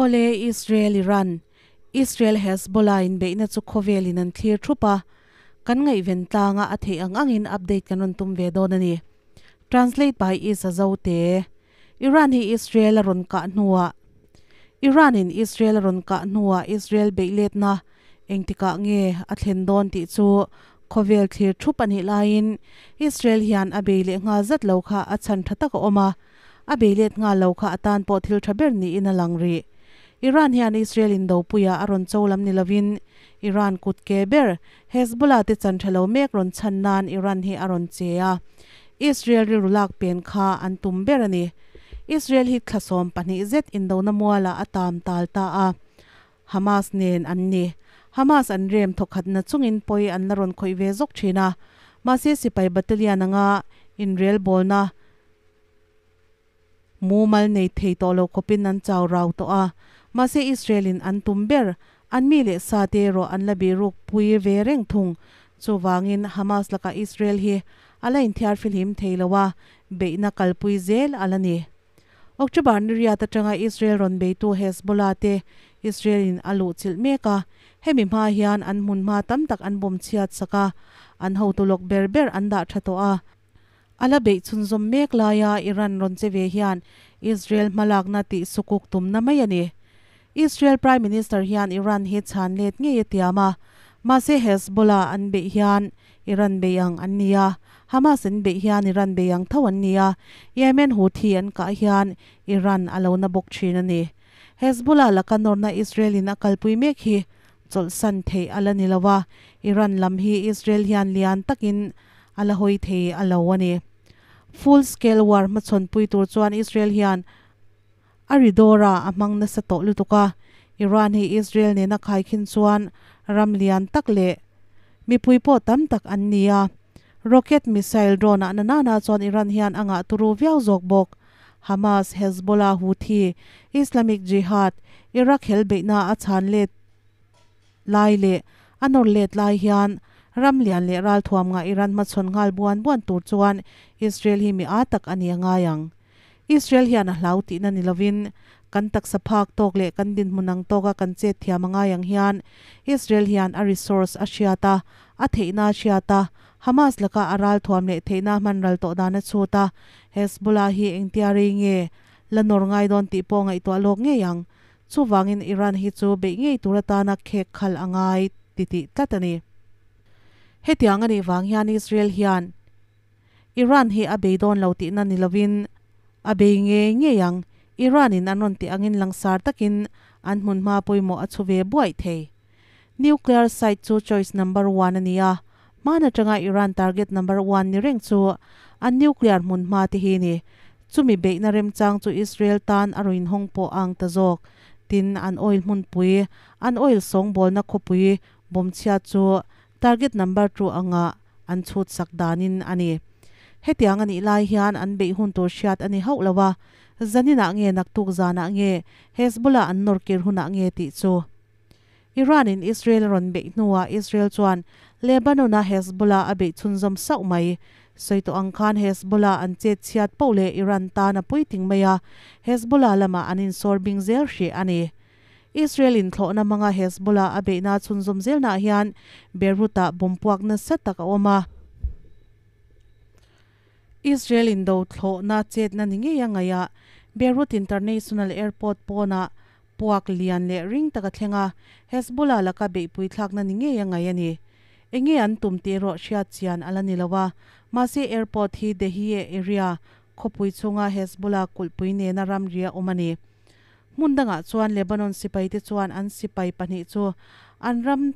Awle Israel Iran, Israel Hezbollah in beihna chu khawvel in an thlir thup a, kan ngaihven tlang a a theih ang ang in update kan rawn tum ve dawn a ni. Translate by Isa Zote. Iran hi Israel a rawn kah hnuah Iran in Israel a rawn kah hnuah Israel beih letna engtikah nge a thlen dawn tih chu khawvel thlir thup a nih laiin Israel hian a bei leh nghal zat lo kha a chhan tha tak a awm a, a bei let nghal lo kha a tan pawh thil tha ber niin a lang rih. Iran hian Israel in dopuia a rawn cho lam ni lovin Iran kut ke ber Hezbollah te chan tha lo mek rawn chhan nan Iran hi a rawn che a, Israel rilru lak pen kha an tum ber a ni. Israel hi thla 12 zet indona mualah a tam tal ta a, Hamas nen an ni. Hamas an rem thawkhatna chungin pawi an la rawn khawih ve zawk thin a, mahse sipai battalion anga inrelbawlna mumal nei thei tawh lo khawpin an chau rau tawh a, mahse Israel in an tum ber, an mi leh sa te erawh an la bihruk pui ve reng thung. Chuvangin Hamas lakah Israel hi a la inthiar fihlim thei lo a, beihna kalpui zel a la ni. October ni riat atanga Israel rawn beitu Hezbollah te Israel in a luhchilh mek a, hemi hma hian an hmunhma tam tak an bawm chhiat sak a, an hotu lawk ber ber an dah tha tawh a. A la beih chhunzawm mek laia Iran rawn che ve hian Israel hmalakna tih sukuk tumna mai a ni. Israel Prime Minister hian Iran hi chhan let ngei a tiam a, mahse Hezbollah an beih hian Iran bei ang an ni a, Hamas an beih hian Iran bei ang tho an ni a, Yemen Houthi an kah hian Iran a lo na bawk thin a ni. Hezbollah laka nawrna Israel in a kalpui mek hi chawlhsan theih a la ni lo a, Iran lam hi Israel hian lian takin a la hawi thei a lo a ni. Full scale war hmachhawnpui tur chuan Israel hian a ri dawra a hmang nasa tawh lutuk a, Iran hi Israel nena khaikhin chuan ram lian tak leh mipui pawh tam tak an ni a, rocket missile drone ah na nana chuan Iran hian a ngah turu viau zawk bawk. Hamas, Hezbollah, Houthi, Islamic Jihad, Iraq hel beihna a chhan let lai leh a nawr let lai hian ram lian leh ralthuam ngah Iran hmachhawn nghal buan buan tur chuan Israel hi mi aa tak a ni a ngai ang. Israel hian a hlau tihna ni lovin, kan taksa phak tawk leh kan dinhmun ang tawka kan chet thiam a ngai ang hian Israel hian a resource a hriat a, a theihna a hriat a, Hamas laka a ralthuam leh theihna hman ral tawh dan a chhut a, Hezbollah hi engtia rei nge la nawr ngai dawn tih pawh ngaihtuah lawk ngei ang. Chuvangin Iran hi chu beih ngei tur atana khek khal a ngai titih tlat a ni. Hetiang a nih vang hian Israel hian. Iran hi a bei dawn lo tihna ni lovin a bei ngei ngei ang. Iran in an rawn tih angin langsar takin an hmunhma pawimawh a chhu ve buaih thei. Nuclear site chu choice number one a ni a, hman atanga Iran target number one ni reng chu an nuclear hmunhma te hi ni. Chumi beihna remchang chu Israel tan a rawn inhawng pawh a ang ta zawk. Tin, an oil hmunpui, an oil sawngbawlna khawpui bawmchhia chu target number two anga an chhut sak danin a ni. Hetiang a nih lai hian an beih hun tur hriat a ni hauh lo a, zaninah nge naktuk zanah nge Hezbollah an nawr kir hunah nge tih chu. Iran in Israel a rawn beih hnuah Israel chuan Lebanon a Hezbollah a beih chhunzawm sauh mai. Sawi tawh ang khan Hezbollah an chet chhiat poh leh Iran tan a puiting mai a, Hezbollah lamah an insawr bing zel hrih a ni. Israel inthlawhna hmanga Hezbollah a beihna chhunzawm zelnaah hian Beirut-ah bomb puak nasa tak a awm a. Israel indo thlawhna chetna ni ngei a ngaihah Beirut International Airport pawnah puak lian leh ring tak a thleng a, Hezbollah laka beihpui thlakna ni ngei a ngaih a ni. Enge an tum tih erawh hriat chian a la ni lo a, mahse airport hi Dehiyeh area khawpui chhunga Hezbollah kulhpui nena ramri a awm a ni. Hmun dangah chuan Lebanon sipaite chuan an sipai pahnih chu an ram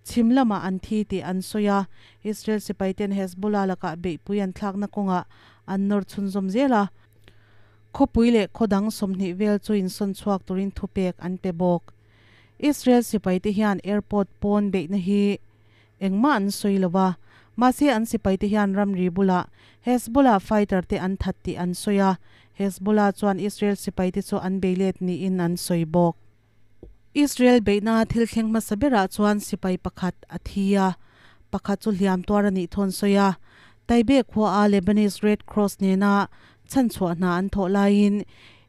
chhim lamah an thi tih an sawi a, Israel sipaiten Hezbollah lakah beihpui an thlakna kawngah an nawr chhunzawm zel a, khawpui leh khaw dang 20 vel chu insawn chhuak turin thupek an pe bawk. Israel sipaite hian airport pawn beihna hi Engmah an sawi lo a, mahse an sipaite hian ramri bulah Hezbollah fighter te an that tih an sawi a, Hezbollah chuan Israel sipaite chu an bei let niin an sawi bawk. Israel beihna thil thleng hmasa berah chuan sipai pakhat a thi a, pakhat chu hliam tuar a nih thu an sawi a. Taybeh khua a Lebanese Red Cross nena chhanchhuah hna an thawh laiin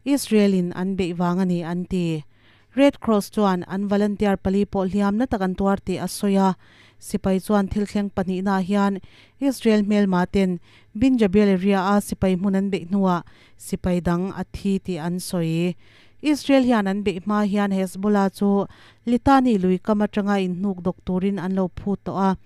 Israel-in an beih vang a ni an ti. Red Cross chuan an volunteer pali pawh hliam na tak an tuar tih a sawi a. Sipai chuan thil thleng pahnihnaah hian Israel hmelma ten Bin Jabel area-a sipai hmun an beih hnuah sipai dang a thi tih an sawi. Israel hian an beih hma hian Hezbollah chu Litani lui kam atanga inhnuk dawk turin an lo phut tawh a.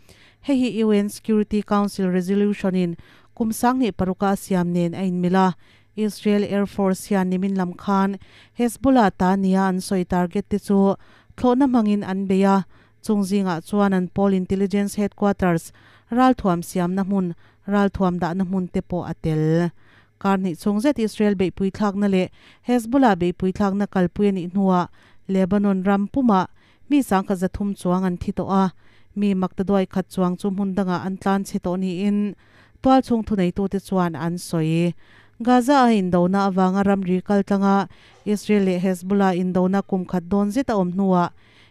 Hei hi UN Security Council resolution-in kum 2006-a a siam nen a inmil a. Israel Air Force hian nimin lam khan Hezbollah ta nia an sawi target te chu thlawhna hmangin an bei a, chung zingah chuan an pawl intelligence headquarters, ralthuam siamna hmun, ralthuam dahna hmun te pawh a tel. Kar hnih chhung zet Israel beihpui thlakna leh Hezbollah beihpui thlakna kalpui a nih hnuah Lebanon ram pumah mi 1,300 chuang an thi tawh a, mi maktaduai khat chuang chu hmun dangah an tlan chhe tawh niin Tualchhung thuneitute chuan an sawi. Gaza-a indona avanga ramri kaltlanga Israel leh Hezbollah indona kum khat dawn zet a awm hnuah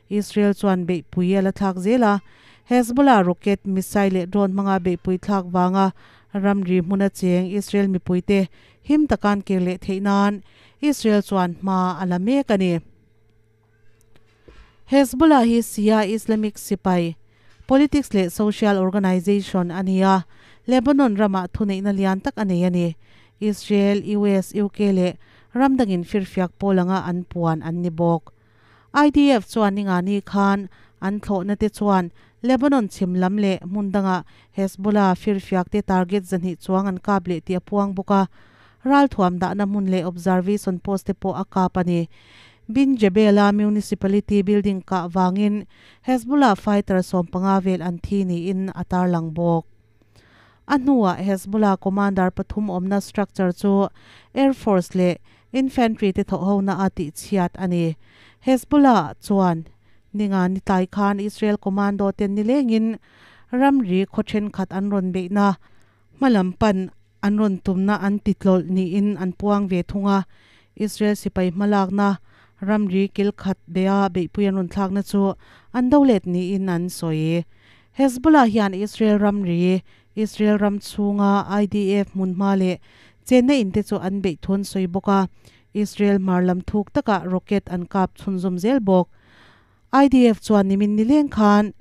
Israel chuan beihpui a la thlak zel a. Hezbollah rocket, missile leh drone hmanga beihpui thlak vanga ramri hmuna cheng Israel mipuite him taka an kir leh theih nan Israel chuan hma a la mek a ni. Hezbollah hi Shia Islamic sipai, politics leh social organization a ni a, Lebanon ramah thuneihna lian tak a nei a ni. Israel, US, UK leh ram dangin firfiak pawl anga an puan an ni bawk. IDF chuan ningani khan an thlawhna te chuan Lebanon chhim lam leh hmun dangah Hezbollah firfiak te target 200 chuang an kap leh tih a puang bawk a. Ralthuam dahna hmun leh observation post te pawh a kap a ni. Bin Jebel-a municipality building kah vangin Hezbollah fighter 15 vel an thi niin a tarlang bawk. A hnuah Hezbollah commander pathum awmna structure chu Air Force leh Infantry te thawhhona a tihchhiat a ni. Hezbollah chuan ninga ni tlai khan Israel commando ten nilengin ramri khaw thenkhat an rawn beihna Hmalam pan an rawn tumna an ti tlawlh niin an puang ve thung a, Israel sipai hmalakna ramri kil khat bea beihpui an rawn thlakna chu an do let niin an sawi. Hezbollah hian Israel ramri, Israel ram chhunga IDF hmunhma leh chenna in te chu an beih thu an sawi bawk a, Israel hmar lam thuk takah rocket an kap chhunzawm zel bawk. IDF chuan nimin nileng khan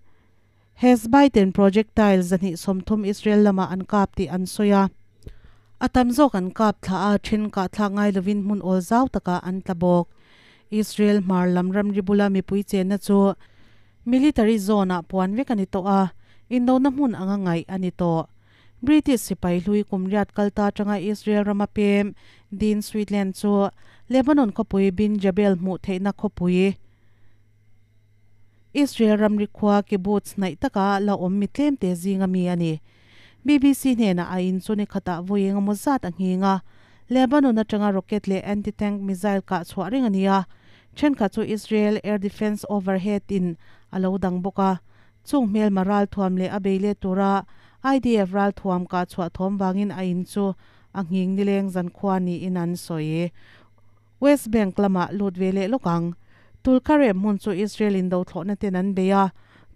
Hezbiten projectile 230 Israel lamah an kap tih an sawi a, a tam zawk an kap thla a, then kah thlak ngai lovin hmun awl zau takah an tla bawk. Israel hmar lam ramri bula mipui chenna chu military zone-ah puan vek a ni tawh a, indona hmun anga ngaih a ni tawh. British sipai hlui kum riat kal ta atanga Israel rama pem Dean Sweetland chu Lebanon khawpui Bin Jabel hmuh theihna khawpui, Israel ramri khua kibbutz hnaih taka la awm mi tlemte zinga mi a ni. BBC hnenah a in chu ni khatah vawi engemaw zat a nghing a. Lebanon atanga rocket leh anti-tank missile kah chhuah reng a ni a, thenkhat chu Israel air defence overhead in a lo dang bawk a. Chung hmelma ralthuam leh a bei let tura IDF ralthuam kah chhuah thawm vangin a in chu a nghing nileng zankhua niin an sawi. West Bank lamah lut ve leh lawk ang. Tulkarem hmun chu Israel in dothlawhna ten an bei a,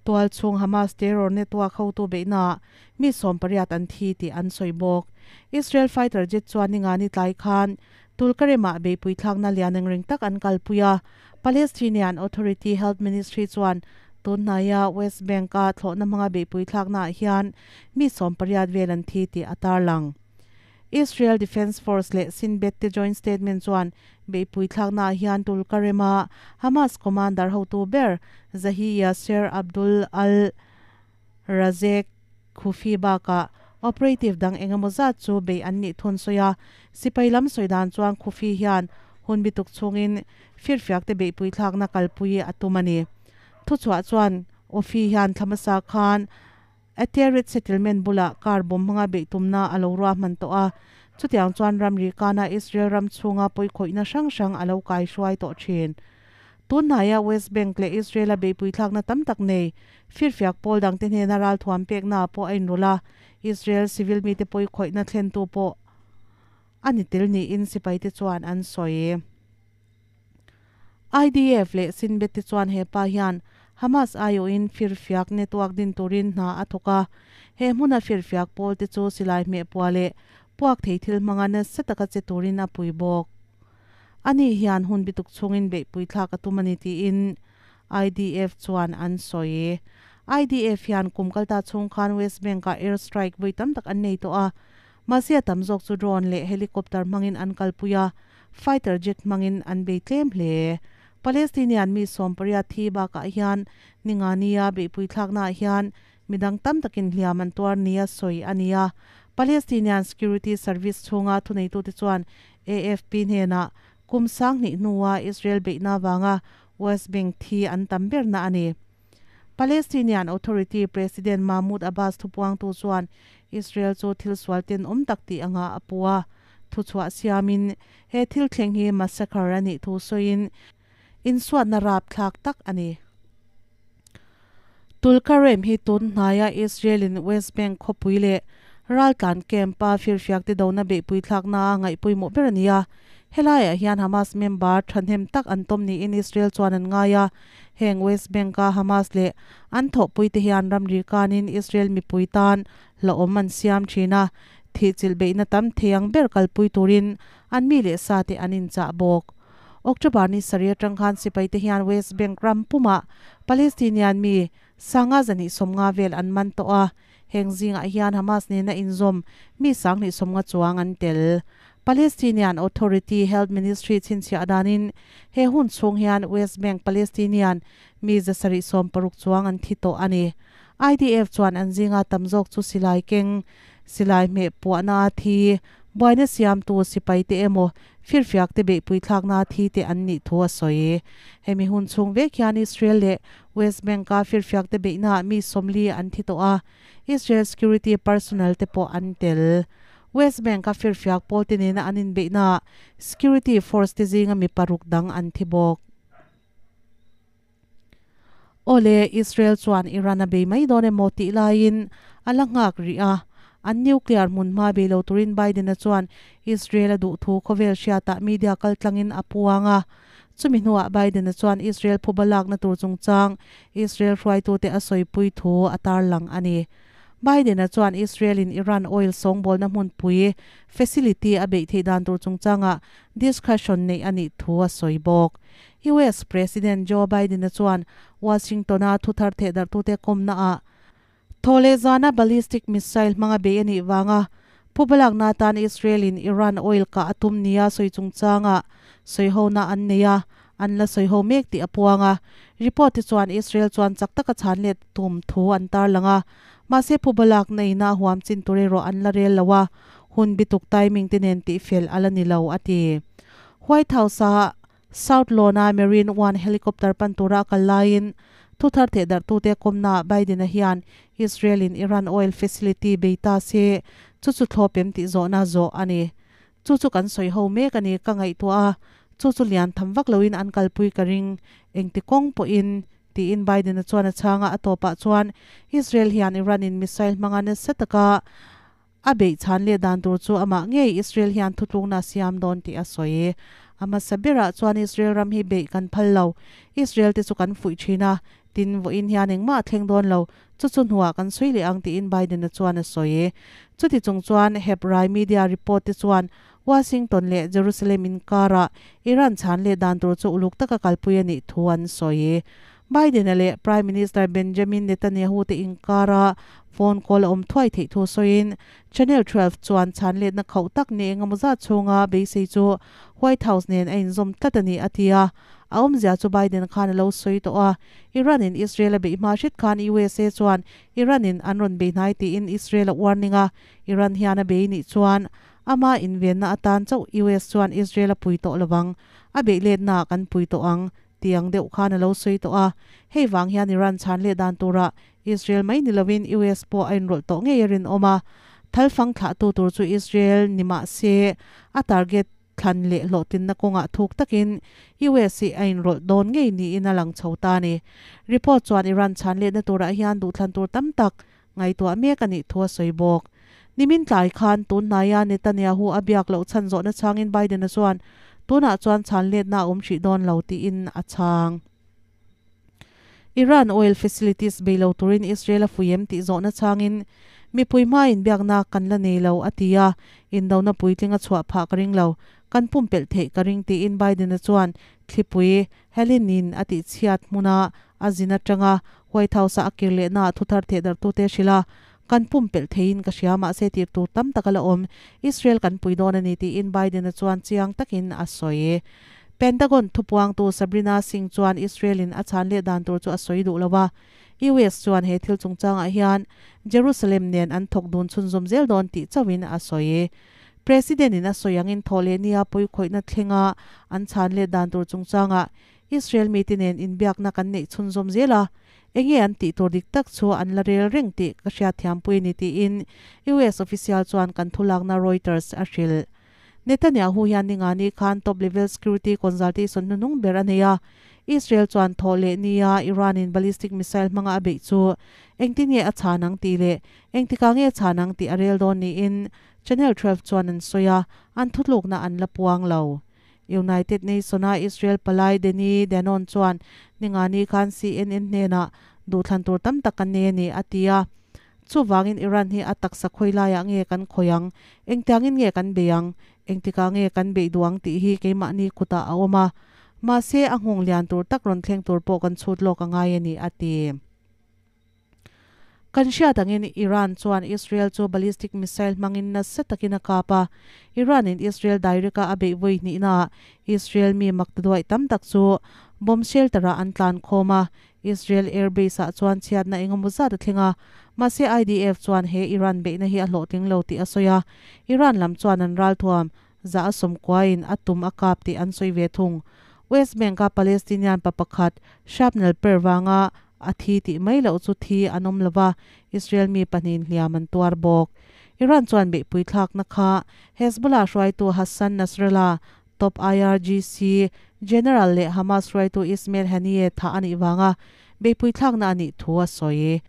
tual chhung Hamas terror network hotu beihnaah mi 18 an thi tih an sawi bawk. Israel fighter jet chuan ningani tlai khan Tulkaremah beihpui thlakna lian engreng tak an kalpui a, Palestinian Authority Health Ministry chuan tunhnaia West Bank-a thlawhna hmanga beihpui thlaknaah hian mi 18 vel an thi tih a tarlang. Israel Defence Force leh Shin Bet te joint statement chuan beihpui thlaknaah hian Tulkarema Hamas commander hotu ber Zahi Yasser Abdul Al Razek Khufi bakah operative dang engemaw zat chu beih an nih thun sawi a. Sipai lam sawi dan chuan Khufi hian hun bituk chhungin firfiak te beihpui thlakna kalpui a tum a ni. Thuchhuah chuan Ofi hian thla hmasa khan Ateret settlement bulah car bomb hmanga beih tumna a lo ruahman tawh a, chutiang chuan ramri kana Israel ram chhunga pawikhawihna hrang hrang a lo kaihruai tawh thin. Tunhnaia West Bank leh Israel-a beihpui thlakna tam tak nei firfiak pawl dangte hnena ralthuam peknaah pawh a inrawlh a, Israel civil mite pawikhawihna thlentu pawh a ni tel niin sipaite chuan an sawi. IDF leh Shin Bet te chuan he pa hian Hamas aiawhin firfiak network din turin hna a thawk a, he hmuna firfiak pawl te chu silai hmeh puah leh puak thei thil hmanga nasa taka che turin a pui bawk. Ani hian hun bituk chhungin beihpui thlak a tum a ni tiin IDF chuan an sawi. IDF hian kum kalta chhung khan West Bank-ah air strike vawi tam tak an nei tawh a, mahse a tam zawk chu drone leh helicopter hmangin an kalpui a, fighter jet hmangin an bei tlem hle. Palestinian mi 80 thi bakah hian Ningania beihpui thlaknaah hian midang tam takin hliam an tuar nia sawi a ni a. Palestinian Security Service chhunga thuneitute chuan AFP hnenah kum 2000 hnua Israel beihna vanga West Bank thi an tam berna a ni. Palestinian Authority President Mahmoud Abbas thupuangtu chuan Israel chu thil sual tenawm tak tih anga a pu a. Thuchhuah siamin he thil thleng hi massacre a nih thu sawiin insuatna rapthlak tak a ni. Tulkarem hi tun hnaia Israel-in West Bank khawpui leh raltlan camp-a firfiakte dona beihpui thlakna a ngaihpawimawh ber a ni a. Helaiah hian Hamas member thahnem tak an tawm niin Israel chuan an ngai a. Heng West Bank-a Hamas leh an thawhpuite hian ramri kanin Israel mipui tan hlauhawm an siam thin a, thihchilh beihna tam thei ang ber kalpui turin an mi leh sate an inchah bawk. October ni sarih atang khan sipaite hian West Bank ram pumah Palestinian mi 250 vel an man tawh a, heng zingah hian Hamas nena inzawm mi 250 chuang an tel. Palestinian Authority Health Ministry chhinchhiah danin he hun chhung hian West Bank Palestinian mi 760 chuang an thi tawh a ni. IDF chuan an zinga tam zawk chu silai keng, silai hmeh puahna thi, buaina siamtu sipaite emaw firfiakte beihpui thlakna thi te an nih thu a sawi. Hemi hun chhung vek hian Israel leh West Bank-a firfiakte beihnaah mi 40 an thi tawh a, Israel security personnel te pawh an tel. West Bank-a firfiak pawlte nena an inbeihnaah security force te zinga mi paruk dang an thi bawk. Awle, Israel chuan Iran a bei mai dawn emaw tih laiin a la nghak rih a. An nuclear hmun hma bei lo turin Biden-a chuan Israel a duh thu khawvel hriatah media kaltlangin a puang a. Chumi hnuah Biden-a chuan Israel phuba lakna tur chungchang Israel hruaitute a sawipui thu a tarlang a ni. Biden-a chuan Israel-in Iran oil sawngbawlna hmunpui, facility, a beih theih dan tur chungchangah discussion neih a nih thu a sawi bawk. US President Joe Biden-a chuan Washington-a thuthar thehdarhtute kawmnaah thaw leh zana ballistic missile hmanga bei a nih vanga phubalakna atan Israel-in Iran oil kah a tum nia sawi chungchangah sawihona an nei a, an la sawiho mek tih a puang a. Report te chuan Israel chuan chak taka chhan let tum thu an tarlang a, mahse phubalakna ina a huam chin tur erawh an la rel lo a, hun bituk timing te nen tihfel a la ni lo, a ti. White House-a South Lawn-a Marine One helicopter pan tura a kal laiin thuthar thehdarhtute kawmnaah Biden-a hian Israel-in Iran oil facility bei ta se chu chu thlawp em tih zawhna zawh a ni. Chu chu kan sawi ho mek a ni ka ngaihtuah a, chu chu lian tham vak loin an kalpui ka ring, engti kawng pawhin, tiin Biden-a chuan a chhang a, a tawpah chuan Israel hian Iran-in missile hmanga nasa taka A beih chhan leh dan tur chu amah ngei Israel hian thutlukna a siam dawn tih a sawi. A hmasa berah chuan Israel ram hi beih kan phal lo. Israel te chu kan fuih thin a, tin vawiin hian engmah a thleng dawn lo, chu chu hnuah kan sawi leh ang tiin Biden-a chuan a sawi. Chuti chung chuan Hebrai media report te chuan Washington leh Jerusalem inkarah Iran chhan leh dan tur chu uluk taka kalpui a nih thu an sawi. Biden-a leh Prime Minister Benjamin Netanyahu te inkara phone call a awm thuai theih thu sawiin Channel 12 chuan chhan letna khauh tak ni engemaw zat chhunga beisei chu White House nen a inzawm tlat a ni a ti a. A awmzia chu Biden khan a lo sawi tawh a, Iran-in Israel a beih hma hret khan USA chuan Iran-in an rawn bei hnai tiin Israel a warning a, Iran hian a bei nih chuan ama invenna atan chauh US chuan Israel a pui tawh lovang, a beih letnaah kan pui tawh ang Tiang deuh khan a lo sawi tawh a, hei vang hian Iran chhan leh dan turah Israel mai ni lovin US pawh a inrawlh tawh ngei a rinawm a, thalfang thlahtu tur chu Israel ni mah se a target thlan leh hlawhtlinna kawngah thuk takin US hi a inrawlh dawn ngei niin a lang chho ta a ni. Report chuan Iran chhan lehna turah hian duhthlan tur tam tak ngaihtuah mek a nih thu a sawi bawk. Nimin tlai khan tun hnaia Netanyahu a biak loh chhan zawhna chhangin Biden-a chuan tunah chuan chhan letna a awm hrih dawn lo tiin a chhang. Iran oil facilities bei lo turin Israel a fui em tih zawhna chhangin Mipui hmain biakna kan la nei lo, a ti a, indona puitling a chhuah phah ka ring lo, kan pumpelh theih ka ring tiin Biden-a chuan thlipui Helene-in a tihchhiat hmuna a zin atanga White House-a a kir lehnaah thuthar thehdarhtute a hrilh a, Kan pumpelh theiin ka hria, mahse tir tur tam tak a la awm. Israel kan pui dawn a ni, tiin Biden-a chuan chiang takin a sawi. Pentagon thupuangtu Sabrina Singh chuan Israel-in a chhan leh dan tur chu a sawi duh lo a, US chuan he thil chungchangah hian Jerusalem nen an thawk dun chhunzawm zel dawn tih chauhin a sawi. President-in a sawi angin thawh leh nia pawikhawihna thlenga an chhan leh dan tur chungchangah Israel mite nen inbiakna kan neih chhunzawm zel a, enge an tih tur dik tak chu an la rel reng tih ka hriatthiampui a ni tiin US official chuan kan thulakna Reuters a hrilh. Netanyahu hian ningani khan top level security consultation hnuhnung ber a nei a, Israel chuan thawh leh nia Iran-in ballistic missile hmanga a beih chu engtin nge a chhan ang tih leh engtikah nge a chhan ang tih a rel dawn niin Channel 12 chuan an sawi a, an thutlukna an la puang lo. United Nation-a Israel palai Danny Danon chuan ningani khan CNN hnenah duhthlan tur tam tak kan nei a ni, a ti a. Chuvangin Iran hi a taksa khawi laiah nge kan khawi ang, engtiangin nge kan bei ang, engtikah nge kan beih duh ang tih hi keimahni kutah a awm a. Mahse, a nghawng lian tur tak rawn thleng tur pawh kan chhut lawk a ngai a ni, a ti. Kan hriat angin Iran chuan Israel chu ballistic missile hmangin nasa takin a kap a. Iran-in Israel direct-a a beih vawi hnihnaah Israel mi maktaduaih tam tak chu bomb shelter-ah an tlan khawm a. Israel air base-ah chuan chhiatna eng emaw zat a thleng a, mahse IDF chuan he Iran beihna hi a hlawhtling lo tih a sawi a, Iran lam chuan an ralthuam za a sawmkuain a tum a kap tih an sawi ve thung. West Bank-a Palestinian pa pakhat shrapnel per vanga a thi tih mai loh chu thi an awm lo va, Israel mi pahnihin hliam an tuar bawk. Iran chuan beihpui thlakna kha Hezbollah hruaitu Hassan Nasrallah Top IRGC General leh Hamas hruaitu Ismail Haniyeh thah a nih vanga beihpui thlakna a nih thu a sawi.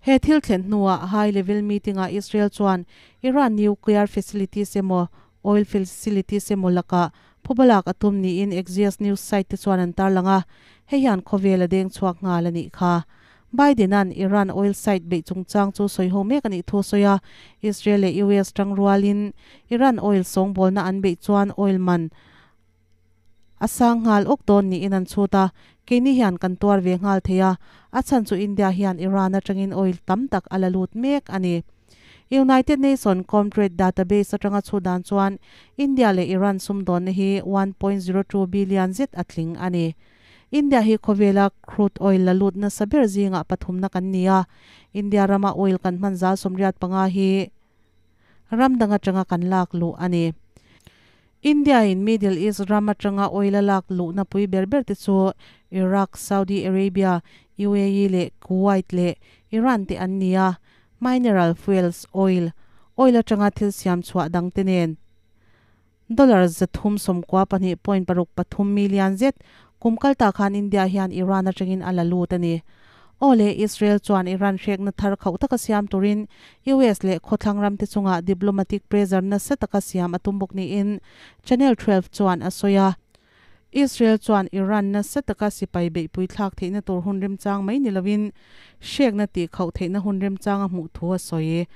He thil thlen hnuah high level meeting ah Israel chuan Iran nuclear facilities emaw oil facilities emaw lakah phubalak a tum niin Axios news site te chuan an tarlang a, hei hian khawvel a deng chhuak nghal a nih kha. Biden-a'n Iran oil site beih chungchang chu sawi ho mek a nih thu a sawi a, Israel leh US tang rualin Iran oil sawngbawlna an beih chuan oil man a sang nghal awk dawn niin an chhut a, keini hian kan tuar ve nghal thei a, a chhan chu India hian Iran atangin oil tam tak a la lut mek a ni. United Nation Comtrade database atanga chhut dan chuan India leh Iran sumdawnna hi 1.02 billion zet a tling a ni. India hi khawvela crude oil la lut nasa ber zingah pathumna kan ni a, India rama oil kan hman zal 85 hi ram dang atanga kan lak luh a ni. India in Middle East ram atanga oil a lak luhna pui ber ber te chu Iraq, Saudi Arabia, UAE leh Kuwait leh Iran te an ni a, mineral fuels, oil, oil atanga thil siam chhuah dang te nen. Dollar 392.63 million zet kum kal ta khan India hian Iran atangin a la lut a ni. Aw le, Israel chuan Iran hrekna thar khauh taka siam turin US leh khawthlang ramte chungah diplomatic pressure nasa taka siam a tum bawk niin Channel 12 chuan a sawi a. Israel chuan Iran nasa taka sipai beihpui thlak theihna tur hun remchang mai ni lovin hrekna tih khauh theihna hun remchang a hmuh thu a sawi.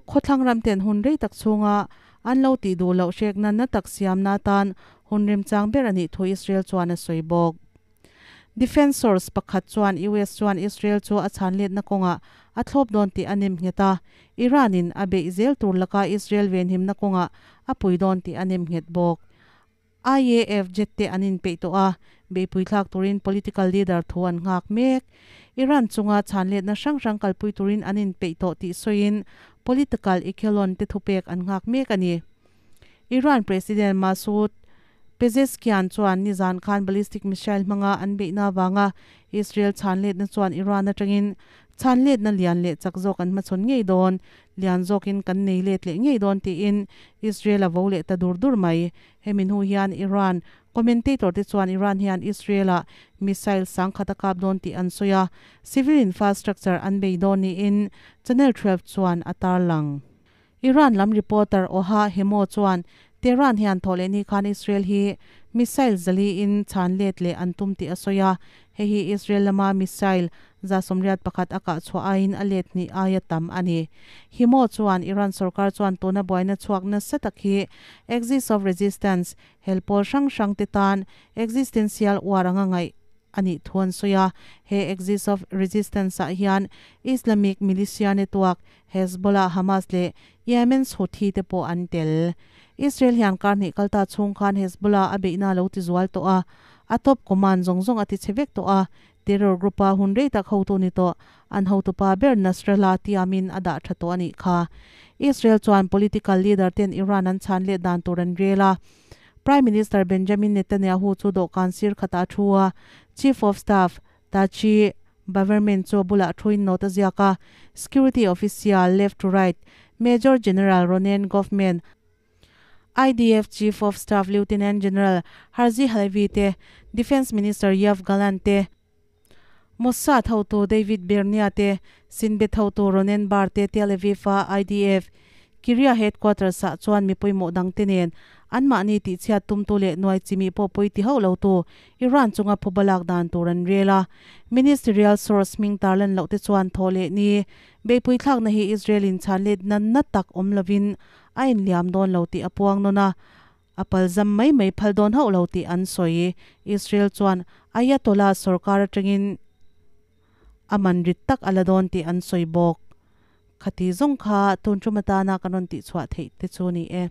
Khawthlang ramten hun rei tak chhunga An lo tih duh loh hrekna na tak siamna atan hun remchang ber a nih thu Israel chuan a sawi bawk. Defence source pakhat chuan US chuan Israel chu a chhan letna kawngah a thlawp dawn tih a nem nghet a, Iran in a beih zel tur laka Israel venhimna kawngah a pui dawn tih a nem nghet bawk. IAF jet te an inpeih tawh a, beihpui thlak turin political leader thu an nghak mek. Iran chunga chhanletna hrang hrang kalpui turin an inpeih tawh tih sawiin political echelon te thupek an nghak mek a ni. Iran President Masoud Pezeshkian chuan nizan khan ballistic missile hmanga an beihna avanga Israel chhanletna chuan Iran atangin chhanletna lian leh chak zawk an hmachhawn ngei dawn, lian zawkin kan nei let leh ngei dawn tiin Israel a vo leh ta dur dur mai. Hemi hnu hian Iran commentator te chuan Iran hian Israel-ah missile sangkhat a kap dawn tih an sawi a, civil infrastructure an bei dawn niin Channel 12 chuan a tarlang. Iran lam reporter Oha Hemo chuan Tehran hian Thawhlehni khan Israel hi missile 400 in chhan let leh an tum tih a sawi a, hei hi Israel lama missile 181 a kah chhuah aiin a let hnih aia tam a ni. Himo chuan Iran sorkar chuan tuna buaina chhuak nasa tak hi axis of resistance, hel pawl hrang hrangte tan existential war anga ngaih a nih thu an sawi a. He axis of resistance-ah hian Islamic militia network Hezbollah, Hamas leh Yemen's Houthi te pawh an tel. Israel hian kar hnih kalta chhung khan Hezbollah a beihna a lo ti zual tawh a, a top command zawng zawng a ti chhe vek tawh a, terror group-a hun rei tak hotu ni tawh an hotupa ber Nasrallah tiamin a dah tha tawh a nih kha. Israel chuan political leader ten Iran an chhan let dan tur an rel a, Prime Minister Benjamin Netanyahu chu dawhkan sir khatah a thu a, Chief of Staff Tachi Braverman chu a bulah thuin note a ziak a, Security official, left to right, Major General Ronen Goffman, IDF Chief of Staff Lieutenant General Herzi Halevi te, Defence Minister Yoav Gallant te, Mossad hotu David Barnea te, Shin Bet hotu Ronen Bar te Tel Aviv-a IDF Kiria Headquarters-ah chuan mi pawimawh dangte nen anmahni tihchhiat tumtu leh nuai chimih pawh pawi ti hauh lotu Iran chunga phuba lak dan tur an rel a. Ministerial source hming tarlan loh te chuan thaw leh ni beihpui thlakna hi Israel in chhan let nanna tak awm lovin a inliam dawn lo tih a puang nawn a, a palzam mai mai phal dawn hauh lo tih an sawi. Israel chuan Ayatollah sorkar atangin a man rit tak a la dawn tih an sawi bawk. Khati zawng kha tun tum atana kan rawn tihchhuah theih te chu ni e.